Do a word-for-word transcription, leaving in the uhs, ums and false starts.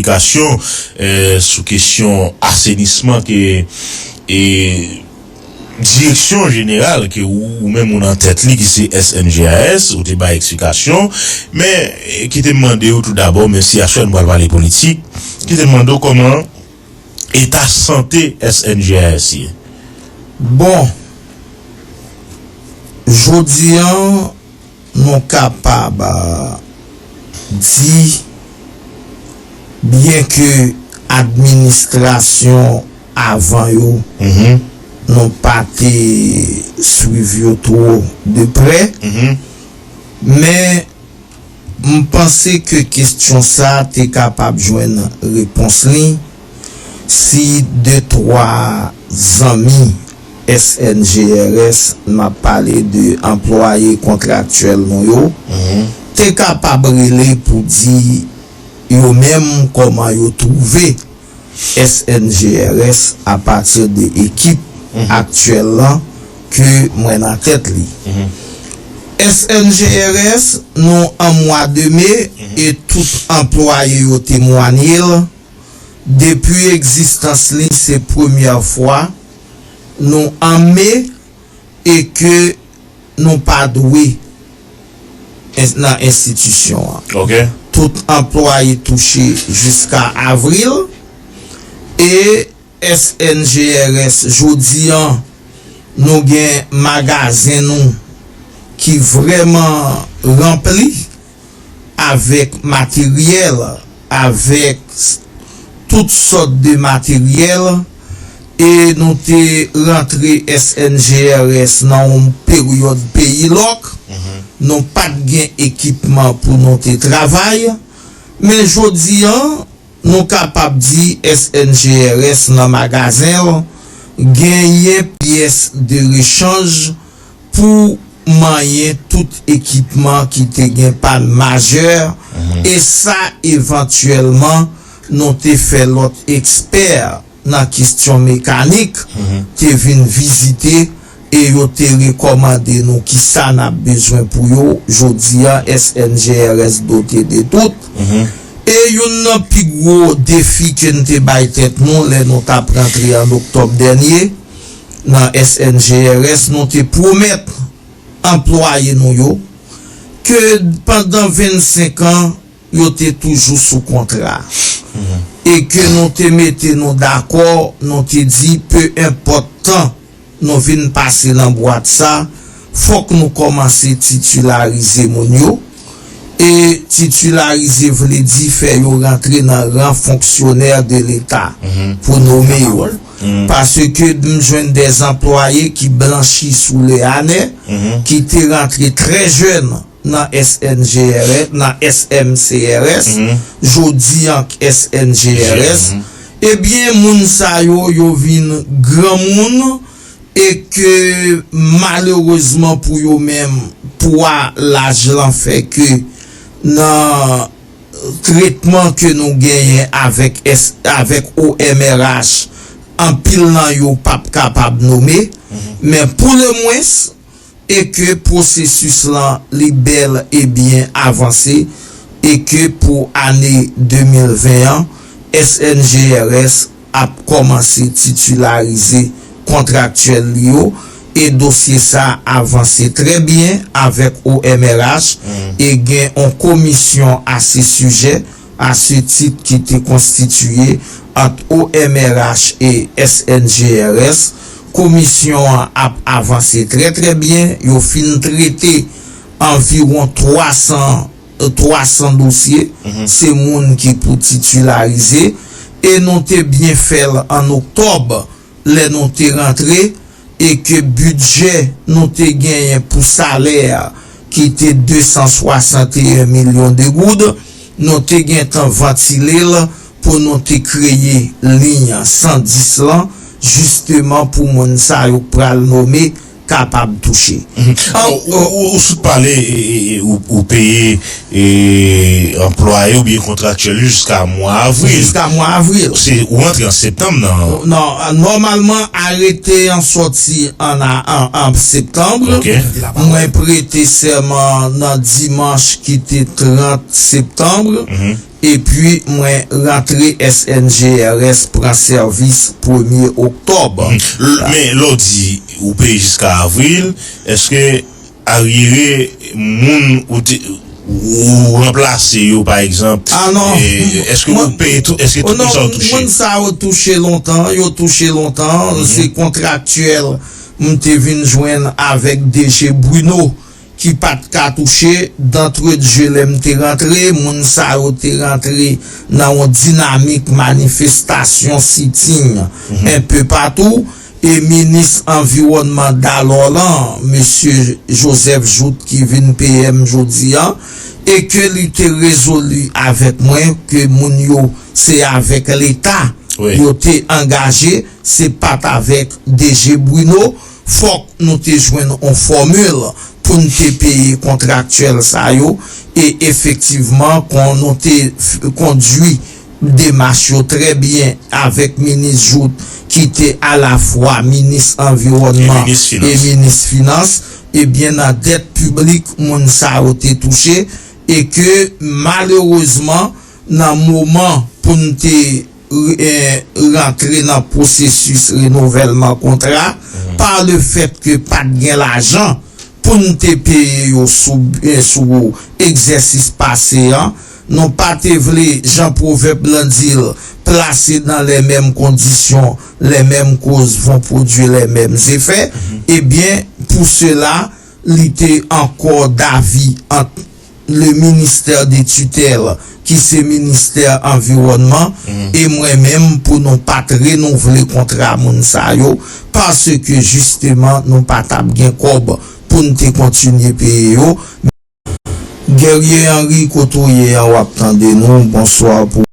eksplikasyon, eh, sou kesyon asenisman ke, eh, direksyon jeneral ke ou, ou menm ou nan tèt li, ki se S N G R S, ou te bay eksplikasyon, men, eh, ki te mande w tou dabò, men si aswè nou pral pale politik, ki te mande w kòman eta sante S N G R S ye. Bon, jodi an, nou kapab, ah, di, byen ke administrasyon avan yo, nou pa te swiv yo twò de prè, men m panse ke kesyon sa te kapab jwenn repons li si de twa zanmi S N G R S, n ap pale de anplwaye kontraktyèl nou yo, te kapab rele pou di yo menm kòman yo twouve S N G R S apati de ekip aktyèl lan ke mwen nan tèt li. S N G R S, nou an mwa de me e tout anplwaye yo temwanye l. Depi egzistans li, se premyè fwa nou an me e ke nou pa dwe ins- nan enstitisyon an. Tout anplwaye touche jiska avril e S N G R S jodi an, nou gen magazen nou ki vrèman ranpli avèk materyèl, avèk s- tout sòt de materyèl, e nou te rantre S N G R S nan yon peryòd peyi lòk. Nou pa t gen ekipman pou nou te travay, men jodi an, nou kapab di S N G R S nan magazen l genyen pyès de rechanj pou manyen tout ekipman ki te gen pàn majè, e sa evantyèlman nou te fè lòt ekspè nan kesyon mekanik te vin vizite e yo te rekòmande nou kisa n ap bezwen pou yo. Jodi a, S N G R S dote de tout. E youn nan pi gwo defi ke n te bay tèt nou lè nou t ap rantre an oktòb dènye nan S N G R S, nou te pwomèt anplwaye nou yo ke pandan vennsenk an, yo te toujou sou kontra. E ke nou te mete nou dakò, nou te di, pe enpòt tan nou vin pase nan bwat sa, fòk nou kòmanse titilarize moun yo. E titilarize vle di fè yo rantre nan ran fonksyonè de Leta pou nome yo. Paske m jwenn de anplwaye ki blanchi sou le anè, ki te rantre trè jèn nan S N G R S, nan S M C R S, jodi an S N G R S, ebyen, moun sa yo, yo vin granmoun e ke malerezman pou yo menm, pwa laj lan fè ke nan tretman ke nou genyen avèk S, avèk O M R H, anpil nan yo p ap kapab nome, men pou lemwens, e ke pwosesis lan li bèl e byen avanse, e ke pou ane de mil ven an, S N G R S ap kòmanse titilarize kontraktyèl li yo, e dosye sa avanse trè byen avèk O M R H, e gen yon komisyon a se sijè, a se tit ki te konstitiye ant O M R H e S N G R S. Komisyon an ap avanse trè, trè byen. Yo fin trete anviwon twa san, twa san dosye. Se moun ki pou titilarize. E nou te byen fè l an oktòb, lè nou te rantre, e ke bidjè nou te genyen pou salè a, ki te de san swasanteyen milyon de goud, nou te gentan vantile l pou nou te kreye liy san dis lan, jisteman pou moun sa yo k pral nome kapab touche. Ou, ou, ou sot pale, e, e, e, ou, ou peye, e, anplwaye oubyen kontraktyèl yo jiska mwa avril. Jiska mwa avril. Se, ou rantre an septanm nan. Non, nòmalman, arete an sòti an, an, an septanm. Mwen prete sèman nan dimanch ki te trant septanm. epi mwen rantre S N G R S pran sèvis premye oktòb. Men lè w di ou peye jiska avril, èske aryere moun ou te ou ranplase yo pa egzanp? Ah non. Èske ou peye tout, èske tout moun sa yo touche? Moun sa yo touche lontan, yo touche lontan, se kontraktyèl m te vin jwenn avèk D G Bruno ki pa t ka touche, d'entrée de jeu lè m te rantre, moun sa yo te rantre nan yon dinamik manifestasyon, sitting, enpe patou, e minis anviwònman dalò lan, mesye Joseph Jouthe ki vin P M jodi a, e ke li te rezoli avèk mwen ke moun yo se avèk Leta yo te angaje, se pa t avèk D G Bruno, fòk nou te jwenn yon fòmil pou n te peye kontraktyèl sa yo, e efektivman, kon nou te kondui demach yo trè byen avèk minis Jouthe, ki te alafwa minis anviwònman e minis finans, ebyen, nan dèt piblik, moun sa yo te touche, e ke, malerezman, nan moman pou n te rantre nan pwosesis renouvèlman kontra, pa le fèt ke pa t gen lajan pou n te peye yo sou sou egzèsis pase an, nou pa te vle, jan pwovèb lan di l, placer dans les mêmes conditions les mêmes causes vont produire les mêmes effets, ebyen, pou sela, li te ankò davi ant le ministère de tutelle, ki se ministè anviwònman, e mwen menm pou nou pa t renouvle kontra moun sa yo, paske jisteman nou pa t ap gen kòb pou n te kontinye peye yo. Guerrier Henry, kote w ye a, w ap tande nou. Bonswa pou